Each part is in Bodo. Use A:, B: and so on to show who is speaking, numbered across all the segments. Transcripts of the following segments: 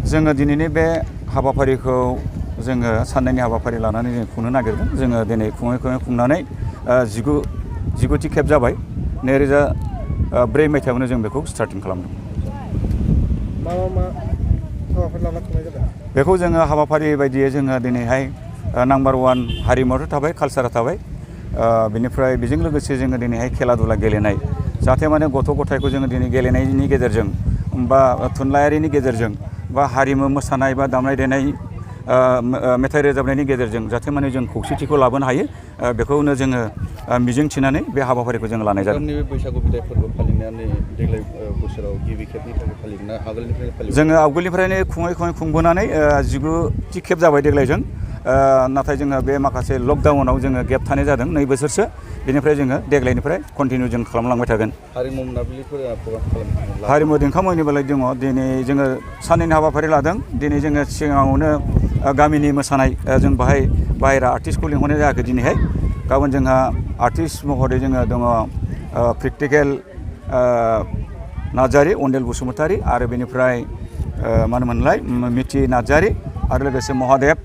A: जोङो दिनैनि बे हाबाफारिखौ जोङो साननैनि हाबाफारि लानानै जों खुंनो नागिरदों। जोङो दिनै खुंनानै 19थि खेब जाबाय। 2004 मायथाइयावनो जों बेखौ स्टार्टिं खालामदों।
B: मा हाबाफारि लाना खुंनाय जादों?
A: बेखौ जोङो हाबाफारि बायदियै जोङो दिनैहाय नाम्बार 1 हारिमुवाथ' थाबाय, कालसारा थाबाय। बेनिफ्राय बेजों लोगोसे जोङो दिनैहाय खेला दुला गेलेनाय, जाहाथे माने गथ' गथायखौ जोङो दिनै गेलेनायनि गेजेरजों बा थुनलाइयारिनि गेजेरजों बा हारिमु मोसानाय बा दामनाय देनाय मेथाइ रोजाबनायनि गेजेरजों जाहाथे माने जों खौसेथिखौ लाबोनो हायो, बेखौनो जोङो मिजिं थिनानै बे हाबाफारिखौ जों लानाय जादों।
C: नोंथांनि बैसागु बिदाय फोरबो फालिनानै देग्लाय बोसोराव गिबि खेबनि थाखाय फालिदोंना आगोलनिफ्रायनो फालिदों?
A: जोङो आवगोलनिफ्रायनो खुंबोनानै 19थि खेब जाबाय देग्लायजों। नाथाय जोङो बे माखासे लकडाउनाव जोङो गेप थानाय जादों 2 बोसोरसो। बेनिफ्राय जोङो देग्लायनिफ्राय कन्टिनिउ जों खालामलांबाय थागोन।
C: हारिमु मोनाबिलिफोर प्रग्राम खालामदों?
A: हारिमु देंखो मोनाबिलि दङ। दिनै जोङो साननैनि हाबाफारि लादों। दिनै जोङो सिगाङावनो गामिनि मोसानाय, जों बाहाय बाहेरा आर्टिस्टखौ लिंहरनाय जायाखै दिनैहाय। गाबोन जोंहा आर्टिस्ट महरै जोङो दङ प्रेक्टिकेल नार्जारि, अनदेल बसुमतारी आरो बेनिफ्राय मा होनोमोनलाय मिथि नार्जारि आरो लोगोसे महादेब,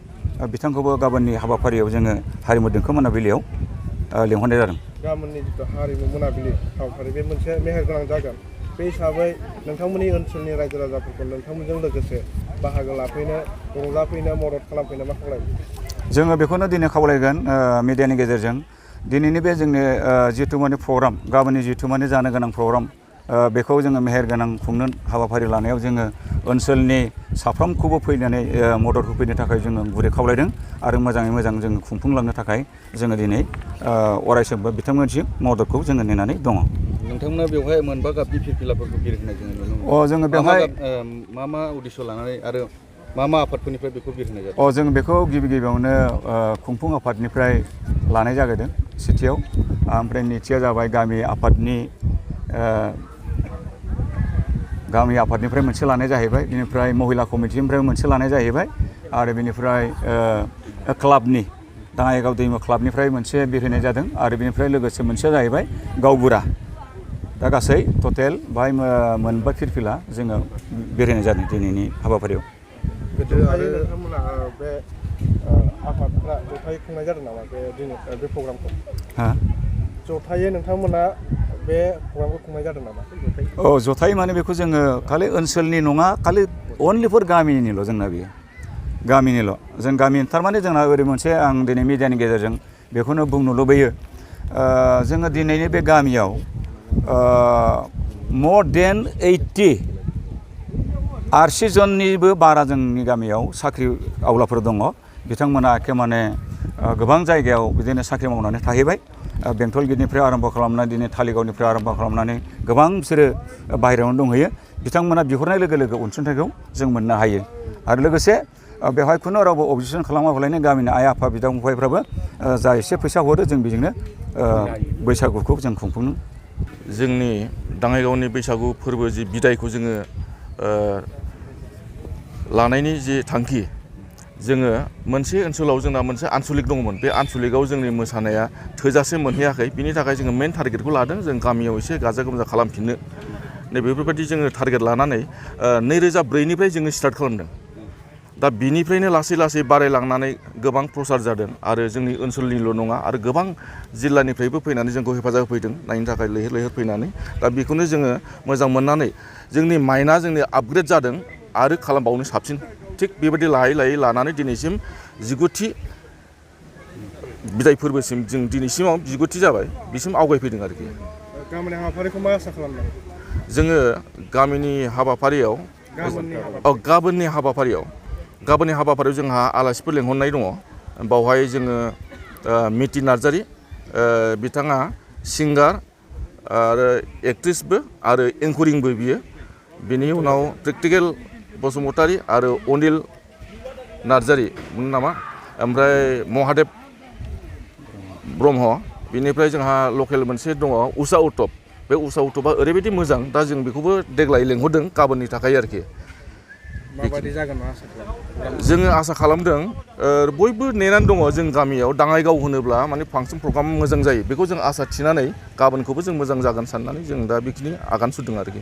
A: बिथांखौबो गाबोननि हाबाफारियाव जोङो हारिमु देंखो मोनाबिलियाव लिंहरनाय जादों।
B: गाबोननि जिथु हारिमु मोनाबिलि हाबाफारि बे मोनसे मेहेरगोनां जागोन। बे हिसाबै नोंथांमोननि ओनसोलनि रायजो राजाफोरखौ नोंथांमोनजों लोगोसे बाहागो लाफैनो, रंजाफैनो, मदद खालामफैनो मा खावलायगोन?
A: जोङो बेखौनो दिनै खावलायगोन मिडियानि गेजेरजों। दिनैनि बे जोंनि जिथु माने प्रग्राम, गाबोननि जिथु माने जानो गोनां प्रग्राम, बेखौ जोङो मेहेरगोनां खुंनो हाबाफारि लानायाव जोङो ओनसोलनि साफ्रोमखौबो फैनानै मदद होफैनो थाखाय जोङो गुरै खावलायदों आरो मोजाङै मोजां जोङो खुंफुंलांनो थाखाय जोङो दिनै अरायसमबो बिथांमोनसिम मददखौ जोङो नेनानै दङ।
C: नोंथांमोना बेवहाय मोनबा गाबनि फिरफिलाफोरखौ बिरहोनाय जोङो नुनो मोनो।
A: जोङो बेवहाय
C: मा उद्देश्य लानानै आरो मा आफादफोरनिफ्राय बेखौ बिरहोनाय जादों?
A: जों बेखौ गिबियावनो खुंफुं आफादनिफ्राय लानाय जागोन सेथियाव। ओमफ्राय नैथिया जाबाय गामि आफादनिफ्राय मोनसे लानाय जाहैबाय। बेनिफ्राय महिला कमिटिनिफ्राय मोनसे लानाय जाहैबाय आरो बेनिफ्राय क्लाबनि दाङाइगाव दैमा क्लाबनिफ्राय मोनसे बिरहोनाय जादों आरो बेनिफ्राय लोगोसे मोनसेया जाहैबाय गावबुरा। दा गासै टटेल बाहाय मोनबा फिरफिला जोङो बिरहोनाय जादों दिनैनि हाबाफारियाव।
B: जथायै नोंथांमोना बे आफादफ्रा जथायै खुंनाय जादों नामा बे प्रग्रामखौ? जथायै नोंथांमोना बे प्रग्रामखौ खुंनाय जादों नामा?
A: जथायै माने बेखौ जोङो खालि ओनसोलनि नङा, खालि अनलि फर गामिनिल' जोंना बेयो, गामिनिल'। जों गामि थारमाने जोंना ओरै मोनसे आं दिनै मिडियानि गेजेरजों बेखौनो बुंनो लुबैयो, जोङो दिनैनि बे गामियाव more than 80 जननिबो बारा जोंनि गामियाव साख्रि आवलाफोर दङ। बिथांमोना एखे माने गोबां जायगायाव बिदिनो साख्रि मावनानै थाहैबाय। बेंटल गेटनिफ्राय आरम्भ खालामनानै दिनै तालिगावनिफ्राय आरम्भ खालामनानै गोबां बिसोरो बाहेरायावनो दंहैयो। बिथांमोना बिहरनाय लोगो लोगो अनसुंथाइखौ जों मोननो हायो आरो लोगोसे बेवहाय खुनु रावबो अबजेक्सन खालामाबालायनो गामिनि आइ आफा बिदा फंबायफ्राबो जा एसे फैसा हरो जों बेजोंनो बैसागुखौ जों खुंफुङो।
D: जोंनि दाङाइगावनि बैसागु फोरबो जि बिदायखौ जोङो लानायनि जि थांखि, जोङो मोनसे ओनसोलाव जोंना मोनसे आनसलिक दङमोन। बे आनसलिकआव जोंनि मोसानाया थोजासे मोनहैयाखै। बिनि थाखाय जोङो मेन टारगेटखौ लादों, जों गामियाव एसे गाजा गोमजा खालामफिननो। बेफोरबायदि जोङो टारगेट लानानै 2004निफ्राय जोङो स्टार्ट खालामदों। दा बिनिफ्रायनो लासै लासै बारायलांनानै गोबां प्रसार जादों आरो जोंनि ओनसोलनिल' नङा आरो गोबां जिल्लानिफ्रायबो फैनानै जोंखौ हेफाजाब होफैदों नायनो थाखाय लैहोर फैनानै। दा बेखौनो जोङो मोजां मोननानै जोंनि माइन्डआ जोंनि आपग्रेड जादों आरो खालामबावनो साबसिन। थिग बेबायदि लायै लानानै दिनैसिम 19थि बिदाय फोरबोसिम जों दिनैसिमाव 19थि जाबाय, बिसिम आवगायफैदों आरोखि।
B: गामिनि हाबाफारिखौ मा आसा खालामदों?
D: जोङो गामिनि हाबाफारियाव गाबोननि हाबाफारियाव जोंहा आलासिफोर लेंहरनाय दङ। बावहाय जोङो मिथि नार्जारि, बिथाङा सिंगार आरो एक्ट्रिसबो आरो एंकरिंबो बियो। बिनि उनाव प्रेक्टिकेल बसुमतारी आरो अनिल नार्जारि नामा, ओमफ्राय महादेब ब्रह्म। बिनिफ्राय जोंहा लकेल मोनसे दङ उषा उत्तप। बे उषा उत्तपा ओरैबायदि मोजां, दा जों बेखौबो देग्लाय लेंहरदों गाबोननि थाखाय आरोखि।
B: माबायदि जागोन आसा खालामदों?
D: जोङो आसा खालामदों, बयबो नेनानै दङ जों गामियाव दाङाइगाव होनोब्ला माने फांसन प्रग्राम मोजां जायो। बेखौ जों आसा थिनानै गाबोनखौबो जों मोजां जागोन साननानै जों दा बेखिनि आगान सुरदों आरोखि।